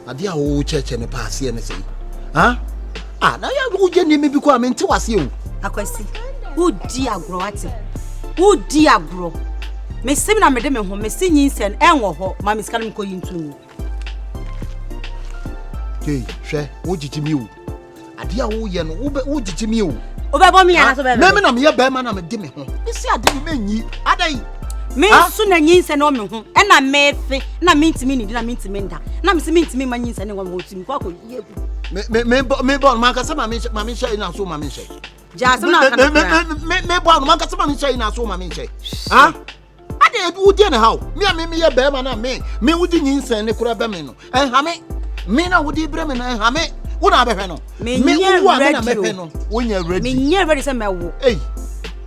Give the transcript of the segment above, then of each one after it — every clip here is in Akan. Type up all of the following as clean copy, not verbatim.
Adeɛ a wo kyerɛkyerɛ me paa aseɛ ne sɛi. Ha? Ah, na yɛ woyɛ nneɛma bi kɔ a mente waseɛ o. Akwasi, wodi agorɔ wate. Wodi agorɔ. Mese na mede me ho, mese nyinsɛn ɛnwɔ hɔ, ma me sika no mekɔ yi nto mu. Hey, hwɛ, wogyegye mi o. Adeɛ a woyɛ no, wobɛ wogyegye mi o. Wobɛbɔ me anaasɛ wobɛbɛ me? Me na meyɛ bɛrima na mede me ho. Mese ade no menyi. Adɛn? Me nso na nyinsɛn wɔ me ho, ɛna mefe, na mentumi nidi na mentumi nda. Na mese mentumi mma nyinsɛn wɔ me ho, nti mekɔ akɔyi agu. Me me me bɔ me bɔ no mankasa ma menhyɛ ma menhyɛ na so ma menhyɛ. Gya asɛm na aka no koraa. Me me me bɔ no mankasa ma menhyɛ na so ma menhyɛ. Ha? Ade ebi wo deɛ na ha o. Me a me meyɛ bɛrima na me me wodi nyinsɛn ne kora bɛ me no. Ɛnha me. Me na wodi brɛ me no ɛnha me. Wo na abɛhwɛ no. Me wo a me na mɛhwɛ no. Wonyɛ ready. Menyɛ ready sɛ mɛwo. Ei.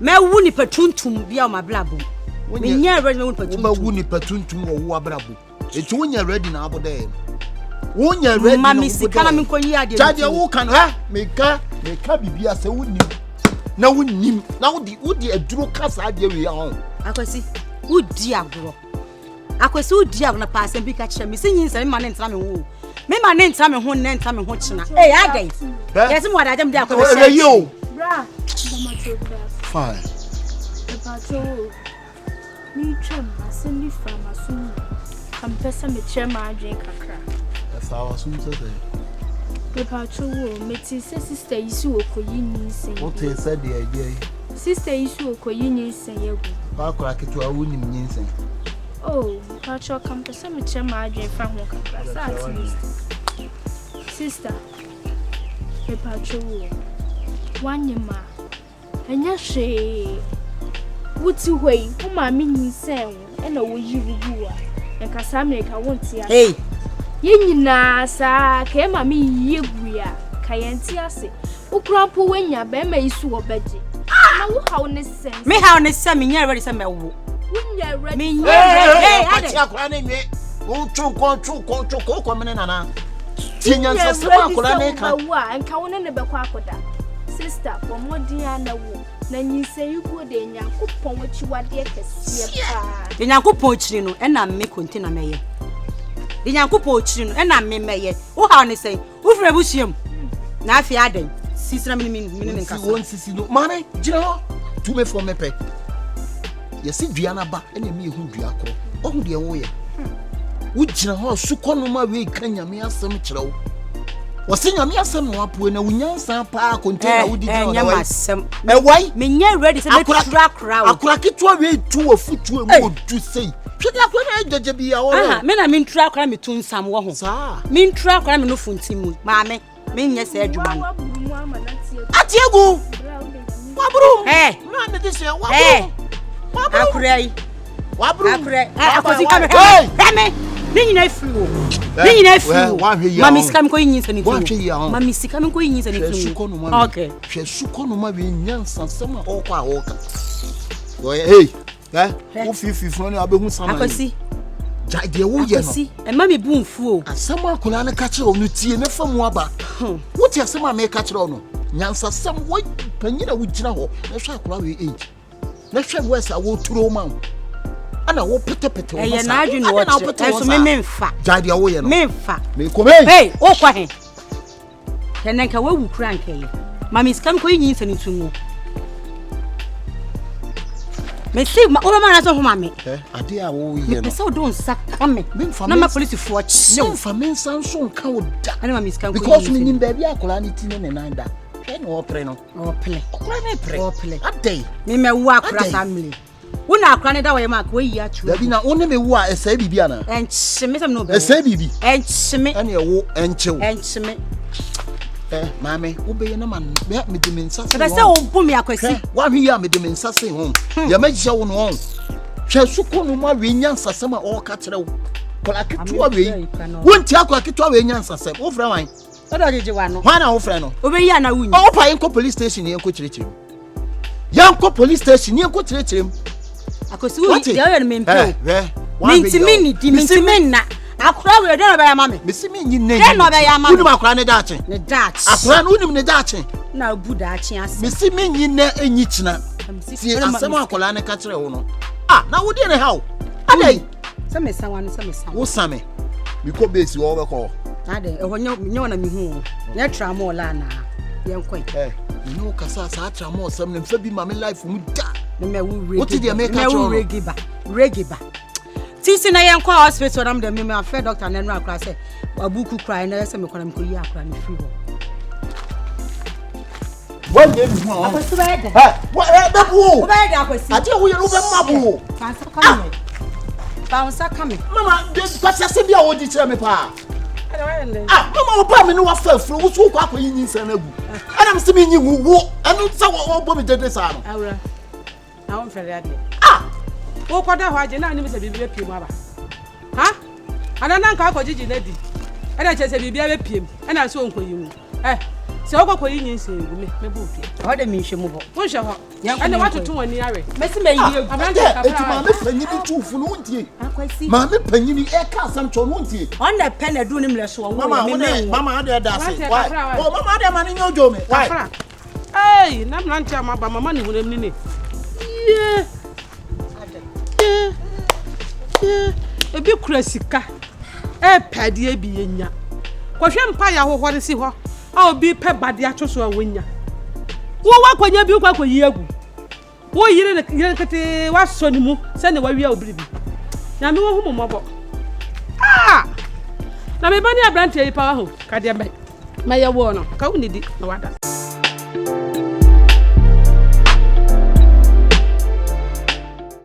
Mɛwo nipa tuntum bi a wɔ m'abrabɔ mu. Menyɛ ready mɛwo nipa tuntum. Wobɛwo nipa tuntum wɔ wo abrabɔ mu. Eti wonyɛ ready na abɔ dɛ no. Wonyɛ ready na wobɔ dɛ. Ma me sika na menkɔ yi adeɛ. Gya deɛ woka no ɛ meka meka biribi asɛ wonim na wonim na wode wode aduro ka saa adeɛ wei ho. Akwasi wodi agorɔ. Akwasi wodi agorɔ na paa asɛm bi ka kyerɛ me si nyinsɛn mema ne ntena me ho o. Mema ne ntena me ho nnɛ ntena me ho kyena. Ee adɛn? Yɛsɛ mu adagya me de akɔ bɛhyɛ. Ɛyɛ yie o. Bra. Fine. Meretwam, asɛm bi faa m'asom mu a mepɛ sɛ mekyerɛ m'adwene kakra. Ɛfaa w'asom sɛ sɛn? Mepatwo wo o, metee sɛ sista yi si ɔrekɔyi nyinsɛn bi. Wotee sɛ deɛ ɛdeɛ yi? Sista yi si ɔrekɔyi nyinsɛn agu. W'akora ketewa wonim nyinsɛn? Oh, mepatwo ka mepɛ sɛ mekyerɛ m'adwene fa ho kakra sɛ at least. Sista, mepatwo wo o, woanyem a. Ɛnyɛ hwee. Wote hɔ yi, wo maame nyinsɛn wo ɛna woyi wo gu a, nka saa mmerɛ ka wonte ase. Hey. Yɛn nyinaa saa ka yɛn maame yiye gui a, ka yɛnte ase. Wo kora mpo woanya bɛrima yi so wɔbɛgye. Ah! Na wo haw ne sɛn? Me haw ne sɛ menyɛ ready sɛ mɛwo. Wonyɛ ready. Menyɛ ready. Hey, ade. Akora ne nwe. Wotwe kɔn twe kɔn twe kɔn kɔn mene nana. Tie nyansasɛm akora ne ka. Wonyɛ ready sɛ wobɛwo a, nka wo ne ne bɛkɔ akɔda. Sister, bɔ mmɔden ara na wo, na nyinsɛn yi guo deɛ Nyankopɔn akyiwadeɛ kɛseɛ paa. Deɛ Nyankopɔn kyiri no, ɛna me konte na mɛyɛ. Deɛ Nyankopɔn kyiri no, ɛna me mɛyɛ. Wo haw ne sɛn? Wofiri abusua mu? Na afei adɛn? Sisi na mene mene ne nkasa. Wɔn sisi no, maame gyina hɔ. Tu me fɔ mepɛ. Yɛsi dua n'aba ɛna emi ehu dua korɔ. Ɔhu deɛ woyɛ. Wogyina hɔ sukɔnom a wei ka nyame asɛm kyerɛ wo. Wɔsi nyame asɛm na wapoe na wo nyansa paa container wodi gyina hɔ na wai. Ɛwai. Menyɛ ready sɛ mɛtura akora o. Akora ketewa wei tu wɔ futuo mu odu sei. Hwɛ de akora na ayɛ gyagya bi a wɔwɔ. Me na mentura akora metu nsam wɔ ho. Saa. Mentura akora me nufu nti mu. Maame. Menyɛ saa adwuma no. Ate agu. Waburu. Ɛ. Na ne de sɛ waburu. Waburu. Akora yi. Waburu. Akora. Akosi ka me hwɛ me. Ne nyina efiri wo. Ne nyina efiri wo. Ma mi sika mi kɔ yi nyinsɛn ne ti mu. Ma mi sika mi kɔ yi nyinsɛn ne ti mu. Okay. Hwɛ sukɔ no ma wi nyansa sɛm a ɔkɔ a ɔka. Hey. Ɛ wo fiifii funu ne abɛhu sama yi. Akwasi. Gya deɛ woyɛ no. Akwasi ɛma mi bu nfu o. Asɛm akwadaa no ka kyerɛ wo no tie ne fa mu aba. Wote asɛm a meka kyerɛ wo no nyansasɛm wo panyin a wogyina hɔ na hwɛ akwadaa wei age na hwɛ wɛs a wɔturo ma wo ɛna wo petepete wo ho ɛyɛ saa n'adwene na Adɛn na wɔkyerɛ wopete wo ho ɛnso saa? me memfa Gyae deɛ woyɛ no. memfa Mekɔ hey. Hey, wokɔ he Kɛ nka wawu kura nkɛyɛ. Ma me sika nkɔyi nyinsɛn nto mu. Mese ma wobɛma anaasɛ ho ma me. Ade a woyɛ no. Mepɛ sɛ wode wo nsa ka me. Na ma polisifoɔ kye wo. Memfa me nsa nso nka wo da. Ɛne ma me sika nkɔyi Because menim baabi a akwadaa no ti ne ne nan da. Hwɛ na ɔpere no. Ɔpere. Ɔkora ne pere. Ɔpere. Adɛn. Memɛwo akora saa mmere. Wo na akora ne da wɔyɛ ma akora yi ato. Dabi na wo ne me wo a ɛsɛe biribi ana? Ɛnkye me sɛ me ne wo bɛwo. Ɛsɛe biribi. Ɛnkye me. Ɛne ɛwo ɛnkye wo. Ɛnkye me. Ɛ maame wobɛyɛ na ma mede me nsa se wɔn. Ɛbɛ sɛ wo bu me akwasi. Hwɛ wahwe yi a mede me nsa se ho. Deɛ mɛhyɛ wo no wɔn. Hwɛ sukuu no mu awie nyansasɛm a ɔreka kyerɛ wo. Akwadaa ketewa wei. Wonti akwadaa ketewa wei nyansasɛm. Wofrɛ wan? Ɔdɔ gyegye wa no. Hwan na wofrɛ no? Wobɛyi ana wonyi? Ɔwopa yɛnkɔ police station yɛnkɔ kyerɛkyerɛ mu. Yɛnkɔ police station yɛnkɔ kyerɛkyerɛ mu. Akosi wo deɛ ɔyɛ no mempɛ o. Mentumi nnidi, mentumi nna. Akora wei dɛn na ɔbɛyɛ ama me? Mesi me nyi nne. Dɛn na ɔbɛyɛ ama me? Wonim akora ne daakye. Ne daakye. Akora no wonim ne daakye. Na obu daakye ase. Mesi me nyi nne enyi kyena. Tie asɛm akora ne ka kyerɛ wo no. Ah, na wo deɛ ne ha o. Adɛn? Sɛ mesa wa no sɛ mesa. Wo sa me. Mekɔ base wɔ wobɛkɔ hɔ. Adɛn, ɛhɔ nyɛ nyɛ hɔ na mehu wo. Nyɛ tramɔɔ la anaa? Yɛnkɔ yi. Ɛ, me ne wo kasa saa tramɔɔ sɛm no mfa bi ma me life mu da. Mɛmɛ wo regi. Wote deɛ meka kyerɛ wo no? regi ba. Regi ba. Tisi na yɛnkɔ hospital na mede me afrɛ doctor na ɛno akora sɛ wabuku kora ɛna sɛ mekɔ na mekɔyi akora no firi hɔ. Woanyɛ me hu a. Akwasi bɛyɛ dɛ. Ɛ, wo ɛ bɛbu o. Wobɛyɛ dɛ akwasi. Adeɛ a woyɛ no wobɛma bo o. Fa nsa ka me. Fa nsa ka me. Mama, de kwasi asɛm bi a wodi kyerɛ me paa. Ah, mama wo ba me ne wafa afuro wo so wokɔ akɔyi nyinsɛn no agu. Ɛna me sɛ menyi ngu wo ɛno sɛ wɔbɔ me dede saa no. Awura, na womfɛre adeɛ. Ah! Wokɔda hɔ agye na anim sɛ biribi bɛpie mu aba. Ha? Anaa na nka akɔgyegye no adi. Ɛna kyerɛ sɛ biribi abɛpie mu. Ɛna sɛ ɔnkɔyi ngu. Ɛ, sɛ wokɔkɔyi nyinsɛn gu me, mɛbɔ wo dua. Ɛhɔ de menhwɛ mu hɔ. Wonhwɛ hɔ. Yɛnkɔ, Ɛna yɛnkɔ. woatoto w'ani awe. Mɛsi mɛyi agu. Aberante Dɛ, kakra eti maame panyini tu fo no wontie. Akwasi. Maame panyini ɛka asɛm kyerɛ no wontie. Ɔna pɛ na ɛduru ne mmerɛ so ɔwɔ Mama, yɛ wo me dɛ, mɛnwo. mama ade ɛda ase. Aberanteɛ Why? kakra, why? Oh, mama ade ma ne nyɛ odwo me. Why? Kafra. Ei, na mmerante a maba mama ne hunam ni ne. Yee. Yee. Yee. Ebi kura sika. Ɛpɛ adeɛ bi yɛnya. Kɔhwɛ mpa yɛ ahohɔ de si hɔ a obi pɛ ba de ato so a wonya. Wo wakɔnya bi wokɔ akɔyi agu. Wo yere ne yere ketee wasɔ ne mu sɛnea wawia wo biribi. Nyame wahu mo mmɔbɔ. Ah! Na me ba ne aberanteɛ yi pa wahu ka deɛ mɛyɛ woɔ no ka wo nidi na wada.